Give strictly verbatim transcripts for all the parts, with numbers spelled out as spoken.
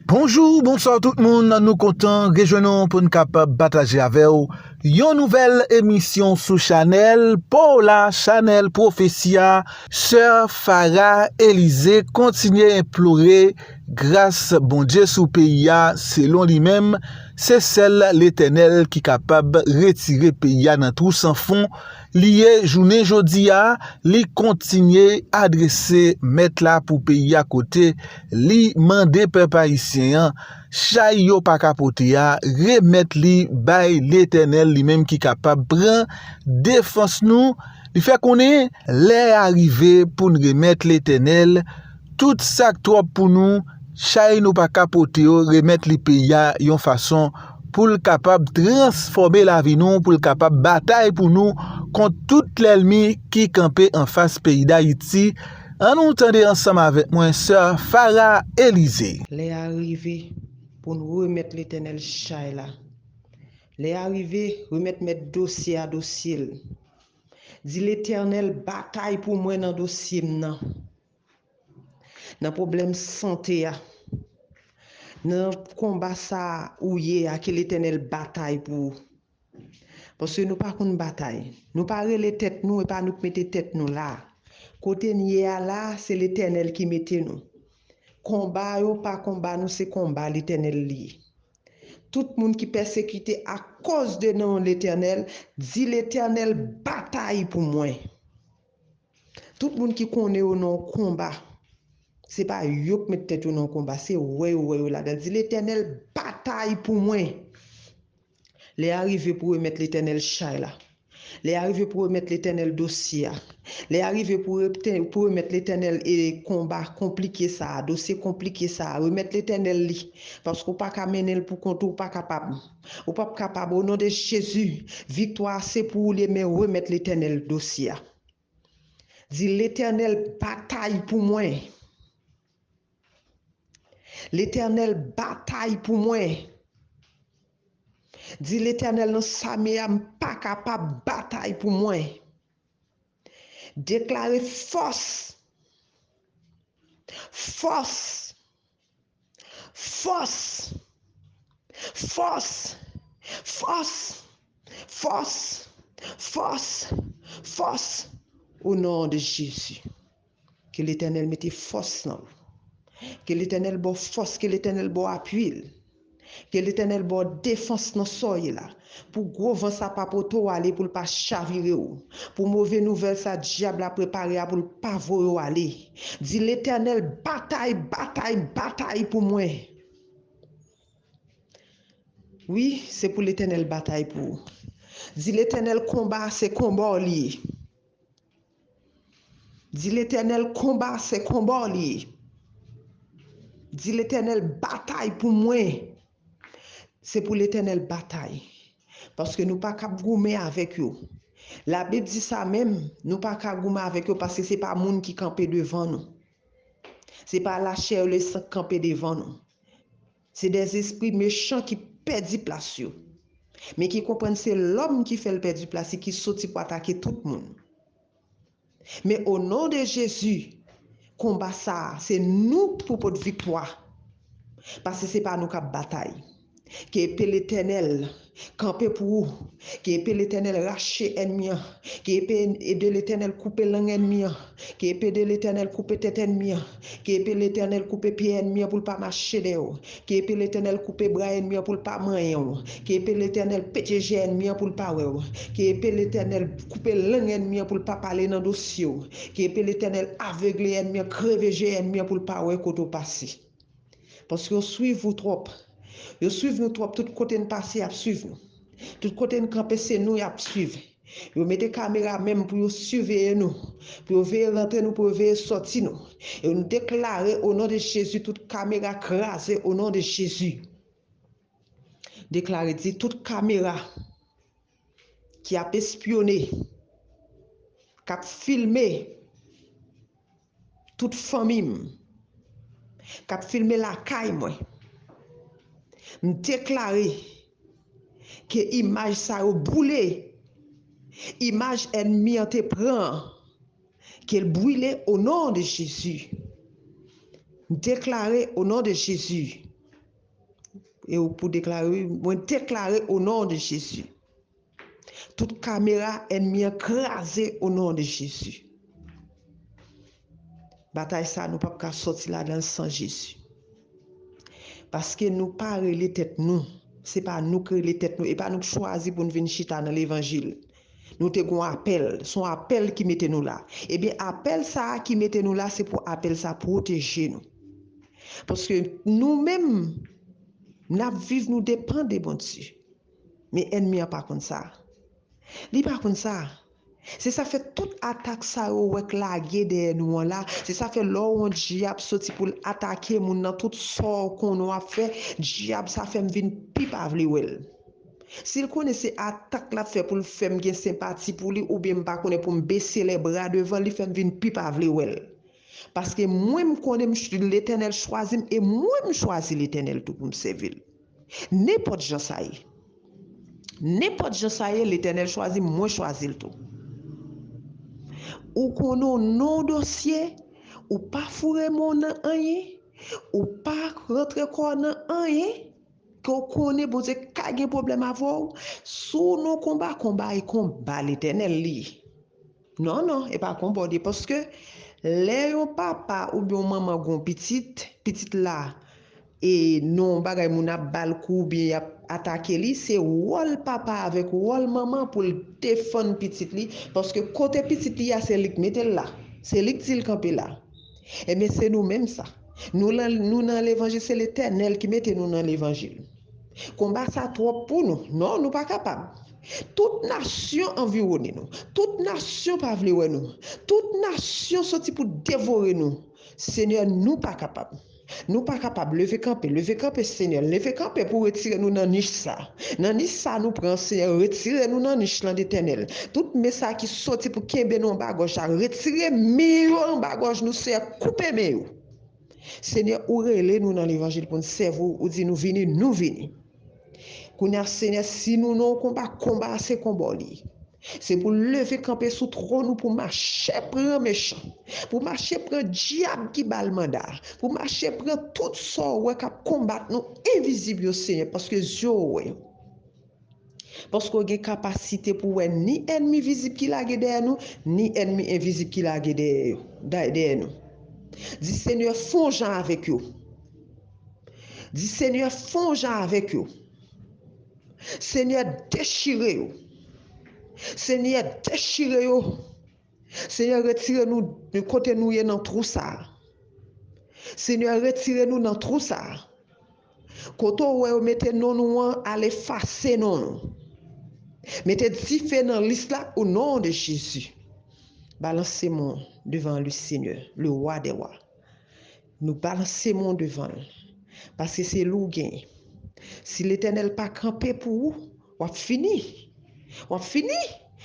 Bonjou, bonswa tout moun, nou kontan rejwenn nou pou n kapab pataje avè w yon nouvèl emisyon sou chanèl pa w la, chanèl Pwofesi a. Sè Farah Elysée kontinye enplore gras Bondye sou peyi a, selon li menm, se sèl Letènèl ki kapab retire peyi a nan twou san fon li ye jounen jodi a. Li kontinye adrese Mèt la pou peyi a, kote li mande pèp ayisyen an chay yo pa ka pote a, remèt li bay Letènèl, li menm ki kapab pran defans nou. Li fè konnen lè a rive pou n remèt Letènèl tout sa k twòp pou nou, chay nou pa ka pote yo, remèt li peyi a yon fason pou l kapab transfòme lavi nou, pou l kapab batay pou nou kont tout lènmi ki kanpe anfas peyi Dayiti. Ann nou tande ansanm avèk mwen sè Farah Elysée. Lè a rive pou n remèt Letènèl chay la. Lè a rive, remèt mèt dosye a dosye l. Di Letènèl batay pou mwen nan dosye m nan. Nan pwoblèm sante a. Nan konba sa ou ye a, ke Letènèl batay pou ou. Paske nou pa konn batay. Nou pa rele tèt nou, e pa nou k mete tèt nou la. Kote n ye a la, se Letènèl ki mete nou. Konba yo pa konba nou, se konba Letènèl li ye. Tout moun ki pèsekite akoz de non Letènèl, di Letènèl batay pou mwen. Tout moun ki konnen yo nan yon konba, se pa yo k met tèt yo nan yon konba, se wè yo wè yo ladan. Di Letènèl batay pou mwen. Lè a rive pou remèt Letènèl chay la. Lè a rive pou remèt Letènèl dosye a. Lè a rive pou rete- pou remèt Letènèl e konba konplike sa a, dosye konplike sa a. Remèt Letènèl li. Paske w pa ka mennen l pou kont ou, ou pa kapab. Ou p ap kapab. O non de Jezi, viktwa a se pou ou li ye, men remèt Letènèl dosye a. Di Letènèl batay pou mwen. Letènèl batay pou mwen. Di Letènèl nan sa m ye a, m pa kapab, batay pou mwen. Deklare fòs. Fòs. Fòs. Fòs. Fòs. Fòs. Fòs. Fòs. O non de Jezi. Ke Letènèl mete fòs nan ou. Ke Letènèl ba w fòs, ke Letènèl ba w apui l. Ke Letènèl ba w defans nan sa w ye la. Pou gwo van sa pa pote w ale, pou l pa chavire w. Pou move nouvèl sa dyab la prepare a, pou l pa voye w ale. Di Letènèl batay, batay, batay pou mwen. Wi, se pou Letènèl batay pou ou. Di Letènèl konba a se konba w li ye. Di Letènèl konba a se konba w li ye. Di Letènèl batay pou mwen. Se pou Letènèl batay. Paske nou pa kab goumen avèk yo. Labib di sa menm, nou pa ka goumen avèk yo paske se pa moun ki kanpe devan nou. Se pa lachè e lesan k kanpe devan nou. Se dèzespri mechan ki pèdi plas yo. Men ki konprann se lòm ki fè l pèdi plas li, ki soti pou atake tout moun. Men o non de Jezi, konba sa a, se nou pou pot viktwa. Paske se pa nou k ap batay. Ke epe Letènèl kanpe pou ou. Ke epe Letènèl rache ènmi an. Ke epe de Letènèl koupe lang ènmi an. Ke epe de Letènèl koupe tèt ènmi an. Ke epe Letènèl koupe pye ènmi an pou l pa mache dèyè w. Ke epe Letènèl koupe bra ènmi an pou l pa manyen w. Ke epe Letènèl pete je ènmi an pou l pa wè w. Ke epe Letènèl koupe lang ènmi an pou l pa pale nan dosye w. Ke epe Letènèl avegle ènmi an, kreve je ènmi an pou l pa wè kote w pase. Paske yo swiv ou twòp. Yo swiv nou twòp. Tout kote n pase, y ap swiv nou. Tout kote n kanpe, se nou y ap swiv. Yo mete kamera menm pou yo siveye nou, pou yo veye rantre nou, pou yo veye sòti nou. E nou deklare o non de Jezi, tout kamera kraze o non de Jezi. Deklare, di tout kamera ki ap espyone, k ap filme tout fanmi m, k ap filme lakay mwen. M deklare ke imaj sa yo boule, imaj ènmi an te pran an, ke l brile o non de Jezi. M deklare o non de Jezi, E ou pou deklare, wi, mwen deklare o non de Jezi. Tout kamera ènmi an kraze o non de Jezi. Batay sa nou p ap ka sòti ladan l san Jezi. Paske nou pa rele tèt nou. Se pa nou k rele tèt nou. E pa nou k chwazi pou n vin chita nan levanjil. Nou te gon apèl. Se yon apèl ki mete nou la. Ebyen, apèl sa a ki mete nou la, se pou apèl sa pwoteje nou. Paske nou menm, n ap viv, nou depann de Bondye. Men ènmi an pa konn sa. Li pa konn sa. Se sa fè tout atak sa yo wè k lage dèyè nou an la. Se sa fè lè w wè yon dyab soti pou l atake moun nan, tout sa w konnen w ap fè, dyab sa fè m vin pi pa vle wè l. Si l konnen se atak l ap fè pou l fè m gen senpati pou li, oubyen m pa konnen pou m bese lè bra devan li, fè m vin pi pa vle wè l. Paske mwen, m konnen m ch-, Letènèl chwazi m, e mwen, m chwazi Letènèl tou pou m sèvi l. Nenpòt jan sa ye. Nenpòt jan sa ye, Letènèl chwazi m, mwen chwazi l tou. Ou konnen w nan yon dosye, ou pa foure men w nan anyen, ou pa rantre kò w nan anyen, ke w konnen Bondye ka gen pwoblèm avè w, si w nan konba, konba e konba Letènèl li ye. Non, non, e pa konba w li ye, paske lè yon papa oubyen yon manman gen yon pitit, pitit la, e nan yon bagay moun ap ba l kou oubyen y ap atake li, se wòl papa avèk wòl manman pou l defann pitit li, paske kote pitit li a, se li k mete l la, se li k di l kanpe la. Ebyen, se nou menm sa. Nou lan, nou nan levanjil, se Letènèl ki mete nou nan levanjil. Konba sa twòp pou nou. Non, nou pa kapab. Tout nasyon anviwone nou. Tout nasyon pa vle wè nou. Tout nasyon soti pou devore nou. Senyè, nou pa kapab. Nou pa kapab. Leve kanpe, leve kanpe, Senyè. Leve kanpe pou retire nou nan nich sa. Nan nich sa nou pran, Senyè, retire nou nan nich lan, Letènèl. Tout men sa ki soti pou kenbe nou anba gòj la, retire men yo anba gòj nou, Senyè, koupe men yo. Senyè, ou rele nou nan levanjil pou n sèvi w, ou di nou vini, nou vini. Kounye a, Senyè, si nou nan yon konba, konba a se konba w li ye. Se pou leve kanpe sou twòn ou, pou mache pran mechan, pou mache pran dyab ki ba l manda, pou mache pran tout sa w wè k ap konbat nou envizib yo, Senyè, paske zye w wè yo. Paske w gen kapasite pou wè ni ènmi vizib ki lage dèyè nou, ni ènmi envizib ki lage dèyè yo, dèyè nou. Di Senyè, fè yon jan avèk yo. Di Senyè, fè yon jan avèk yo. Senyè, dechire yo. Senyè, dechire yo. Senyè, retire nou de kote nou ye nan twou sa a. Senyè, retire nou nan twou sa a. Kote w wè yo mete non nou an, al efase non nou. Mete dife nan lis la, o non de Jezi. Balanse men w devan li, Senyè, le wa dè wa. Nou balanse men w devan l. Paske se li w genyen. Si Letènèl pa kanpe pou ou, w ap fini. W ap fini.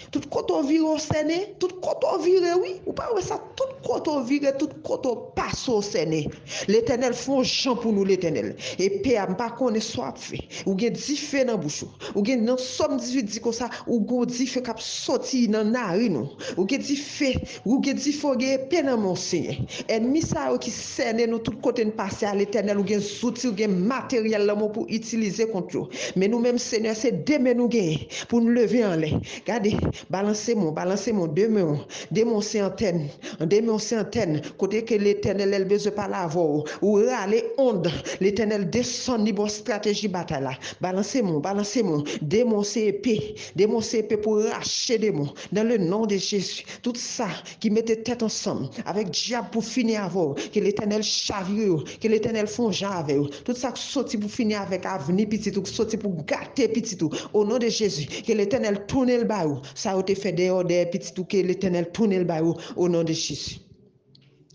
Tout kote w vire, w sènen. Tout kote w vire, wi. Ou pa wè sa? Tout kote w vire, tout kote w pase, w sènen. Letènèl, fè yon jan pou nou, Letènèl. Epe a, m pa konnen sa w ap fè. Ou gen dife nan bouch ou. Ou gen nan Sòm dizuit di konsa, ou gen yon dife k ap soti nan naren ou. Ou gen dife, ou gen dife, ou gen epe nan men w, Senyè. Ènmi sa yo ki sènen nou tout kote n pase a, Letènèl, ou gen zouti, ou gen materyèl nan men w pou itilize kont yo. Men nou menm, Senyè, se de men nou genyen pou n leve anlè. Gade, balanse men w, balanse men w, de men w. De men w se antèn, de men w se antèn. Kote ke Letènèl, lè l bezwen pale avè w, ou rale ond, Letènèl desann li ba w estrateji batay la. Balanse men w, balanse men w. Demon se epe. Demon se epe pou rache demon. Dans le nom de Jésus. Tout sa ki mete tèt ansanm avèk dyab pou fini avè w, ke Letènèl chavire yo, ke Letènèl fè yon jan avè yo. Tout sa k soti pou fini avèk avni pitit ou, k soti pou gate pitit ou, o non de Jezi, ke Letènèl tounen l ba yo. Sa yo te fè dèyè w, dèyè pitit ou, ke Letènèl tounen l ba yo, o non de Jezi.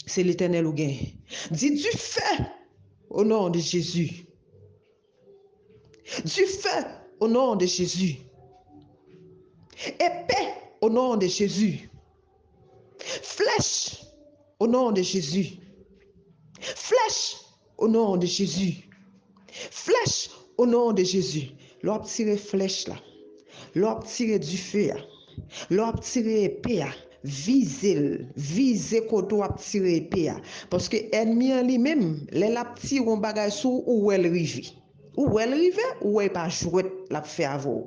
Se Letènèl ou genyen. Di dife, o non de Jezi. Dife, o non de Jezi. Epe, o non de Jezi. Flèch, o non de Jezi. Flèch, o non de Jezi. Flèch, o non de Jezi. Lè w ap tire flèch la, lè w ap tire dife a, lè w ap tire epe a, vize l, vize kote w ap tire epe a. Paske ènmi an li menm, lè l ap tire yon bagay sou ou, ou wè l rive. Ou wè l rive, ou wè e pa jwèt l ap fè avè w.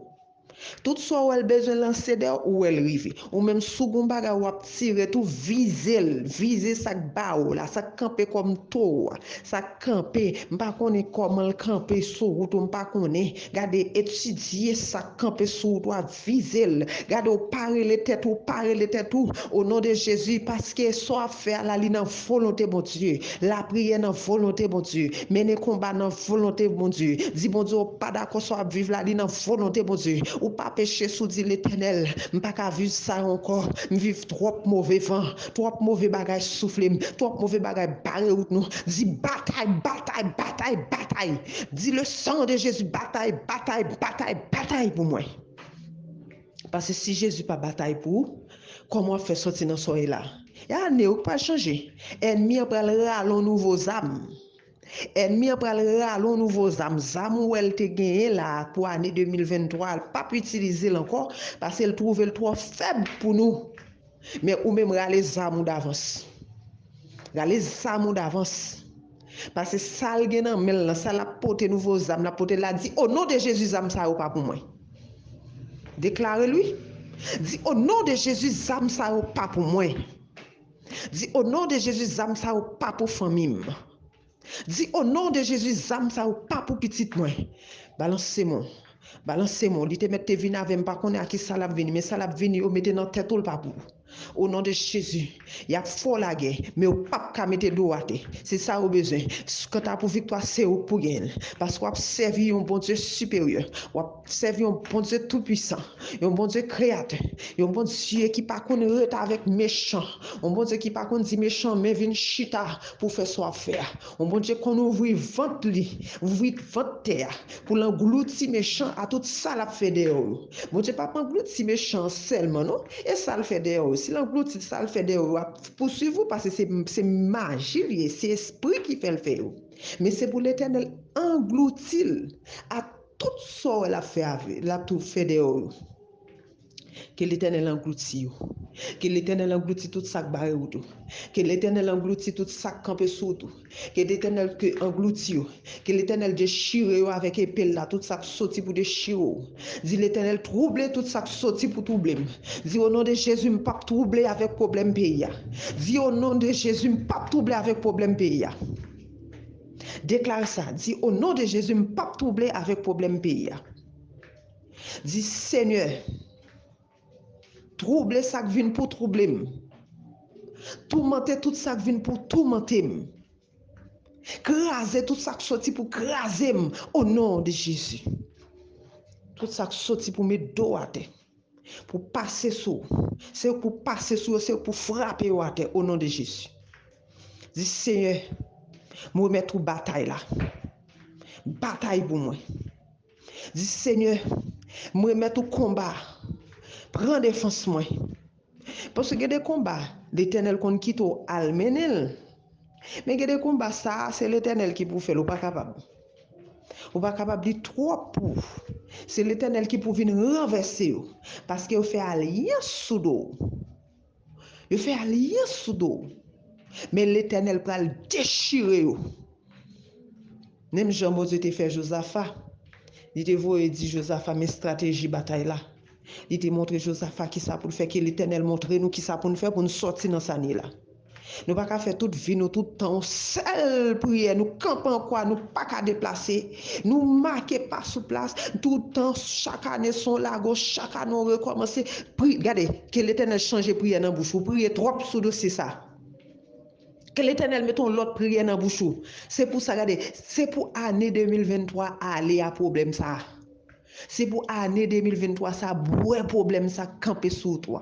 Tout sa w wè l bezwen lanse dèyè w, ou wè l rive. Ou menm si w gen yon bagay w ap tire tou, vize l, vize sa k ba w la, sa k kanpe kòm towo a, sa k kanpe, m pa konnen kòman l kanpe sou wout ou, m pa konnen. Gade, etidye sa k kanpe sou wout ou a, vize l. Gade, ou pa rele tèt ou, ou pa rele tèt ou, o non de Jezi, paske sa w ap fè a la, li nan volonte Bondye. Lapriyè nan volonte Bondye. Mennen konba nan volonte Bondye. Di Bondye ou pa dakò sa w ap viv la, li nan volonte Bondye. Ou pa peche si w di, Letènèl, m pa ka viv sa ankò. M viv twòp move van, twòp move bagay soufle m, twòp move bagay bare wout nou. Di batay, batay, batay, batay. Di le sang de Jésus, batay, batay, batay, batay pou mwen. Paske si Jezi pa batay pou ou, kòman w ap fè sòti nan sa w ye la? E ane yo k pral chanje. Ènmi an pral rale yon nouvo zam. Ènmi an pral rale yon nouvo zam. Zam ou wè l te genyen la pou ane de mil venntwa a, l p ap itilize l ankò, paske l twouve l twò fèb pou nou. Men ou menm rale zam ou davans. Rale zam ou davans. Paske sa l gen nan men l lan, sa l ap pote, nouvo zam l ap pote la, di, o non de Jezi, zam sa yo pa pou mwen. Deklare l, wi. Di, o non de Jezi, zam sa yo pa pou mwen. Di, o non de Jezi, zam sa yo pa pou fanmi m. Di, o non de Jezi, zam sa yo pa pou pitit mwen. Balanse men w. Balanse men w. Li te mèt te vin avè m, pa konnen a ki sa l ap vini, men sa l ap vini, yo mete nan tèt ou, l pa pou ou. O non de Jezi, y ap fè w lagè, men ou p ap ka mete do w atè. Se sa ou bezwen. Kanta pou viktwa, se ou k pou genyen l. Paske w ap sèvi yon Bondye siperyè. W ap sèvi yon Bondye toupisan, yon Bondye kreyatè, yon Bondye ki pa konn ret avèk mechan, yon Bondye ki pa konn di mechan, men vin chita pou fè sa w ap fè a. Yon Bondye konn ouvri vant li, ouvri vant tè a, pou l anglouti mechan a tout sa l ap fè dèyè w yo. Bondye p ap anglouti mechan an sèlman, non. E sa l fè dèyè w yo. Si l anglouti sa l fè dèyè w yo, ap pouswiv ou, paske se, se maji l ye, se espri ki fè l fè yo. Men se pou Letènèl anglouti l a tout sa w wè l ap fè avè, l ap tou fè dèyè w yo. Ke Letènèl anglouti yo. Ke Letènèl anglouti tout sa k bare wout ou. Ke Letènèl anglouti tout sa k kanpe sou wout ou. Ke Letènèl ke anglouti yo. Ke Letènèl dechire yo avèk epe l la, tout sa k soti pou dechire w. Di, Letènèl twouble tout sa k soti pou twouble m. Di, o non de Jezi, m p ap twouble avèk pwoblèm peyi a. Di, o non de Jezi, m p ap twouble avèk pwoblèm peyi a. Deklare sa. Di, o non de Jezi, m p ap twouble avèk pwoblèm peyi a. Di, Senyè, twouble sa k vin pou twouble m. Toumante tout sa k vin pou toumante m. Kraze tout sa k soti pou kraze m, o non de Jezi. Tout sa k soti pou met do w atè, pou pase sou ou. Se yo k pou pase sou yo, se yo k pou frape yo atè, o non de Jezi. Di, Senyè, m remèt ou batay la. Batay pou mwen. Di, Senyè, m remèt ou konba. Pran defans mwen. Paske gen de konba, Letènèl konn kite w al mennen l. Men gen de konba, sa a, se Letènèl ki pou fè l, ou pa kapab. Ou pa kapab, li twòp pou ou. Se Letènèl ki pou vin ranvèse yo, paske yo fè alyans sou do w. Yo fè alyans sou do w. Men Letènèl pral dechire yo. Menm jan Bondye te fè Jozafa, li te voye di Jozafa men estrateji batay la. Li te montre Jozafa kisa pou l fè, ke Letènèl montre nou kisa pou n fè pou n sòti nan sa n ye la. Nou pa ka fè tout vi nou, tout tan, yon sèl priyè, nou kanpe an kwa, nou pa ka deplase, nou make pa sou plas, tout tan, chak ane se yon lago, chak ane yon rekòmanse. Pri, gade, ke Letènèl chanje priyè nan bouch ou, priye twòp sou dosye sa. Ke Letènèl mete yon lòt priyè nan bouch ou. Se pou sa, gade, se pou ane de mil venntwa ale a pwoblèm sa. Se pou ane de mil venntwa sa bwè pwoblèm sa k kanpe sou wout ou a.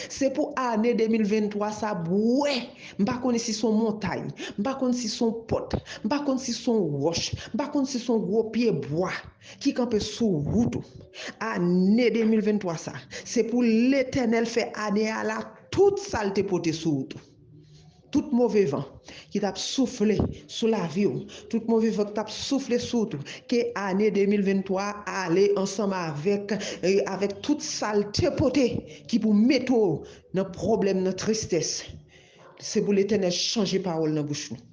Se pou ane de mil venntwa sa bwè, m pa konnen si se yon montay, m pa konn si se yon pòt, m pa konn si se yon wòch, m pa konn si se yon gwo pye bwa ki kanpe sou wout ou. Ane de mil venntwa sa, se pou Letènèl fè ane a la tout sa l te pote sou wout ou. Tout move van ki t ap soufle sou lavi w, tout move van ki t ap soufle sou wout ou, ke ane de mil venntwa ale ansanm avèk, eh, avèk tout sa l te pote ki pou mete w nan pwoblèm, nan tristès. Se pou Letènèl chanje pawòl nan bouch nou.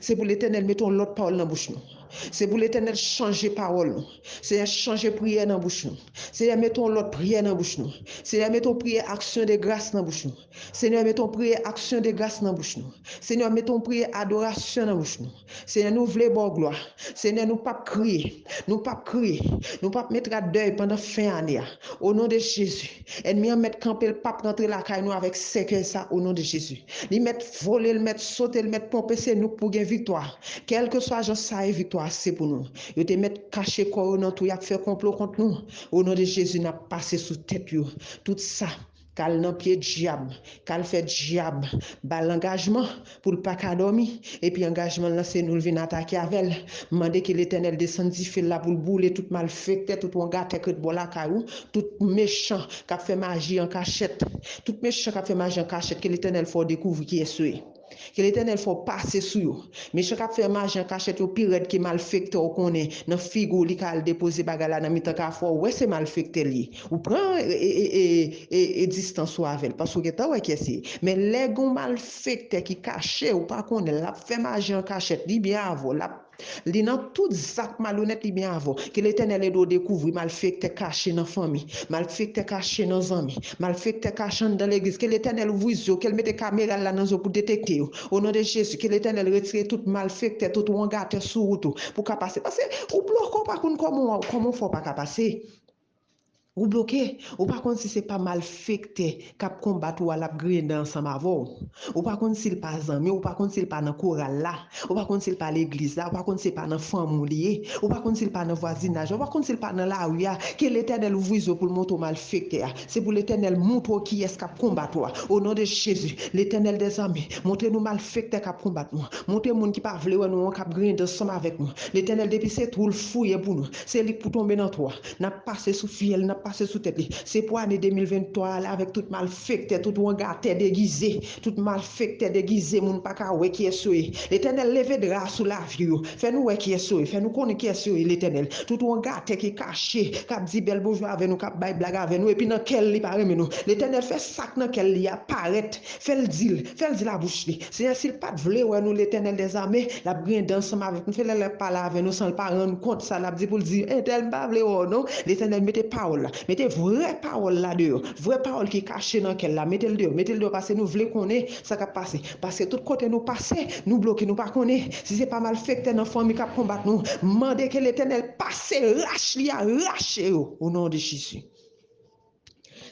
Se pou Letènèl mete yon lòt pawòl nan bouch nou. Se pou Letènèl chanje pawòl nou. Senyè, chanje priyè nan bouch nou. Senyè, mete yon lòt priyè nan bouch nou. Senyè, mete yon priyè aksyon de gras nan bouch nou. Senyè, mete yon priyè aksyon de gras nan bouch nou. Senyè, mete yon priyè adorasyon nan bouch nou. Senyè, nou vle ba w glwa. Senyè, nou p ap kriye. Nou p ap kriye. Nou p ap met rad dèy pandan fen ane a. O non de Jezi, ènmi an mèt kanpe, l p ap rantre lakay nou avèk sèkèy sa, o non de Jezi. Li mèt vole, l mèt sote, l mèt ponpe, se nou k pou gen viktwa. Kèlkeswa jan sa ye, viktwa a se pou nou. Yo te mèt kache kò yo nan twou, y ap fè konplo kont nou. O non de Jezi, n ap pase sou tèt yo. Tout sa k al nan pye dyab, k al fè dyab ba l angajman pou l pa ka dòmi, epi angajman l lan se nou l vin atake avè l. M mande ke Letènèl desann dife l la pou l boule tout malfektè, tout wangatè k ret bò lakay ou, tout mechan k ap fè maji an kachèt, tout mechan k ap fè maji an kachèt, ke Letènèl fè w dekouvri kiyès yo ye. Ke Letènèl fè w pase sou yo. Mechan k ap fè maji an kachèt yo pi rèd ke malfektè w konnen nan figi w li ka al depoze bagay la nan mitan kafou a, ou wè se malfektè l ye. Ou pran e, e, e, e, e, e distans ou avè l, paske w gentan wè kiyès li ye. Men lè gen yon malfektè ki kache, ou pa konnen l, l ap fè maji an kachèt, li byen avè w, l ap, li nan tout zak malonèt, li byen avè w. Ke Letènèl ede w dekouvri malfektè kache nan fanmi, malfektè kache nan zanmi, malfektè kache anndan legliz. Ke Letènèl ouvri zye w, ke l mete kamera l la nan zye w pou detekte yo. O non de Jezi, ke Letènèl retire tout malfektè, tout wangatè sou wout ou, pou w ka pase. Paske ou bloke, ou pa konn kòman w, kòman w fè w pa ka pase. Ou bloke, ou pa konn si se pa malfektè k ap konbat ou a l ap griyen dan ansanm avè w. Ou pa konn si l pa zanmi w, ou pa konn si l pa nan koral la, ou pa konn si l pa legliz la, ou pa konn si l pa nan fanmi w li ye, ou pa konn si l pa nan vwazinaj la, ou pa konn si l pa nan lari a. Ke Letènèl ouvri zye w pou l montre w malfektè a. Se pou Letènèl montre w kiyès k ap konbat ou a. O non de Jezi, Letènèl dèzame, montre nou malfektè k ap konbat nou an. Montre moun ki pa vle wè nou an k ap griyen dan ansanm avèk nou. Letènèl, depi se twou l fouye pou nou, se li k pou tonbe nan twou a. N ap pase sou fyèl, n ap pase sou tèt li. Se pou ane de mil venntwa a la avèk tout malfektè, tout wangatè degize, tout malfektè degize, moun pa ka wè kiyès yo ye. Letènèl, leve dra sou lavi yo. Fè nou wè kiyès yo ye, fè nou konnen kiyès yo ye, Letènèl. Tout wangatè ki kache, k ap di bèl bonjou avè nou, k ap bay blag avè nou, epi nan kè l li pa renmen nou. Letènèl, fè sa k nan kè l li a parèt. Fè l di l, fè l di labouch li. Senyè, si l pa t vle wè nou, Letènèl dèzame, l ap griyen dan ansanm avèk nou. Fè lè l ap pale avè nou san l pa rann kont sa l ap di pou l di, entèl, m pa vle wè w non. Letènèl, mete pawòl la, mete vrè pawòl la deyò. Vrè pawòl ki kache nan kè l la, mete l deyò, mete l deyò, paske nou vle konnen sa k ap pase. Paske tout kote nou pase, nou bloke, nou pa konnen si se pa malfektè nan fanmi k ap konbat nou. Mande ke Letènèl pase rach li a, rache yo, o non de Jezi.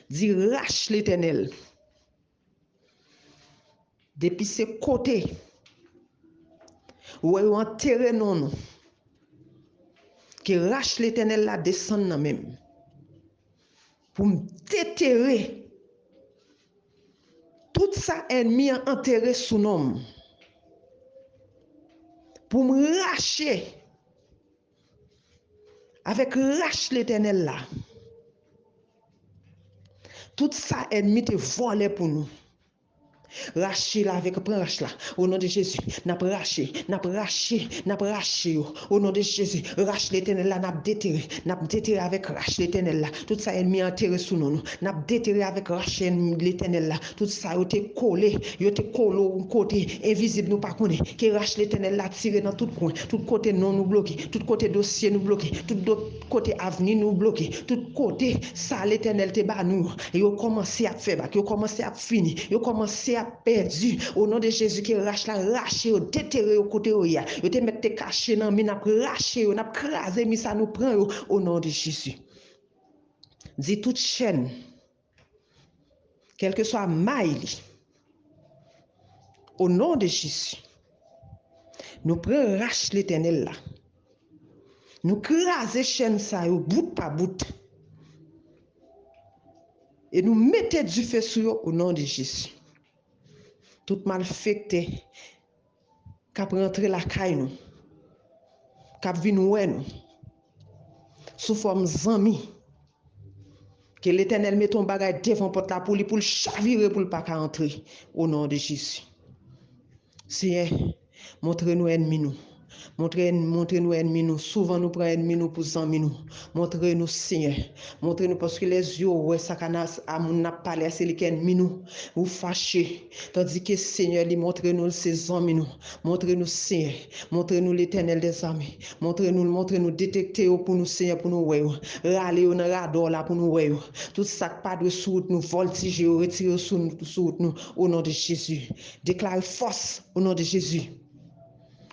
Di rach, Letènèl. Depi se kote ou wè yo antere non nou, ke rach Letènèl la desann nan men m pou m detere tout sa ènmi an antere sou non m, pou m rache avèk rach Letènèl la tout sa ènmi te vòlè pou nou. Rache l avèk, pran rach la. O non de Jezi, n ap rache, n ap rache, n ap rache yo. O non de Jezi, rach Letènèl la, n ap detere, n ap detere avèk rach Letènèl la. Tout sa ènmi an antere sou non nou, n ap detere avèk rach ènmi Letènèl la. Tout sa yo te kole, yo te kole yon kote envizib nou pa konnen. Ke rach Letènèl la tire nan tout kwen, tout kote non nou bloke, tout kote dosye nou bloke, tout do-, kote avni nou bloke, tout kote sa Letènèl te ba nou yo. Yo kòmanse ap fè bak, yo kòmanse ap fini, yo kòmanse ap pèdi. O non de Jezi, ke rach la rache yo, detere yo kote yo ye a. Yo te mèt te kache nan mi, n ap rache yo, n ap kraze mi sa nou pran yo. O non de Jezi. Di tout chèn, kèlkeswa may li, o non de Jezi, nou pran rach Letènèl la. Nou kraze chèn sa yo bout pa bout. E nou mete dife sou yo o non de Jezi. Tout malfektè k ap rantre lakay nou, k ap vin wè nou sou fòm zanmi, ke Letènèl mete yon bagay devan pòt la pou li, pou l chavire, pou l pa ka antre. O non de Jezi. Senyè, montre nou ènmi nou. Montre, montre nou ènmi nou. Souvan nou pran ènmi nou pou zanmi nou. Montre nou, Senyè. Montre nou, paske lè zye w wè sa ka nan a moun n ap pale a, se li ki ènmi nou. Ou fache. Tandike Senyè, li montre nou l se zanmi nou. Montre nou, Senyè. Montre nou, Letènèl dèzame. Montre nou l, montre nou, detekte yo pou nou, Senyè, pou nou wè yo. Rale yo nan radò w la pou nou wè yo. Tout sa k pa dwe sou wout nou, vòltije yo, retire yo sou, sou wout nou, o non de Jezi. Deklare fòs, o non de Jezi.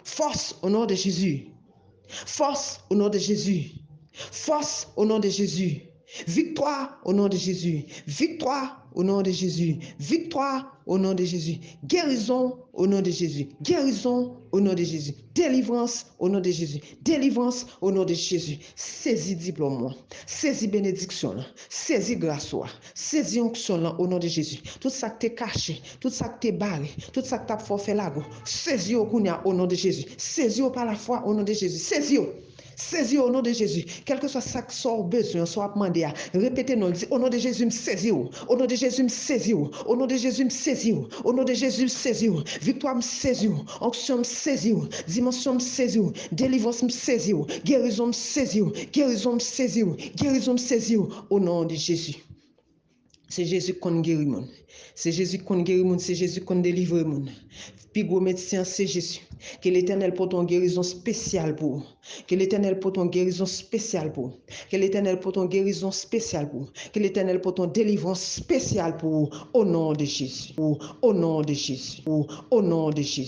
Fòs, o non de Jezi. Fòs, o non de Jezi. Fòs, o non de Jezi. Viktwa, o non de Jezi. Viktwa, o non de Jezi. Viktwa, o non de Jezi. Gerizon, o non de Jezi. Gerizon, o non de Jezi. Delivrans, o non de Jezi. Delivrans, o non de Jezi. Sezi diplòm ou an. Sezi benediksyon lan. Sezi gras ou a. Sezi onksyon lan, o non de Jezi. Tout sa k te kache, tout sa k te bare, tout sa k t ap fè w fè lago, sezi yo kounye a, o non de Jezi. Sezi yo pa lafwa, o non de Jezi. Sezi yo. Sezi yo, o non de Jezi. Kèlkeswa sa k, sa w bezwen, sa w ap mande a, repete non l, di, o non de Jezi, m sezi w. O non de Jezi, m sezi w. O non de Jezi, m sezi w. O non de Jezi, m sezi w. Viktwa, m sezi w. Onksyon, m sezi w. Dimansyon, m sezi w. Delivrans, m sezi w. Gerizon, m sezi w. Gerizon, m sezi w. Gerizon, m sezi w. O non de Jezi. Se Jezi k konn geri moun. Se Jezi k konn geri moun. Se Jezi k konn delivre moun. Pi gwo medsen an se Jezi. Ke Letènèl pote yon gerizon espesyal pou ou. Ke Letènèl pote yon gerizon espesyal pou ou. Ke Letènèl pote yon gerizon espesyal pou ou. Ke Letènèl pote yon delivrans espesyal pou ou. O non de Jezi. O non de Jezi. O non de Jezi.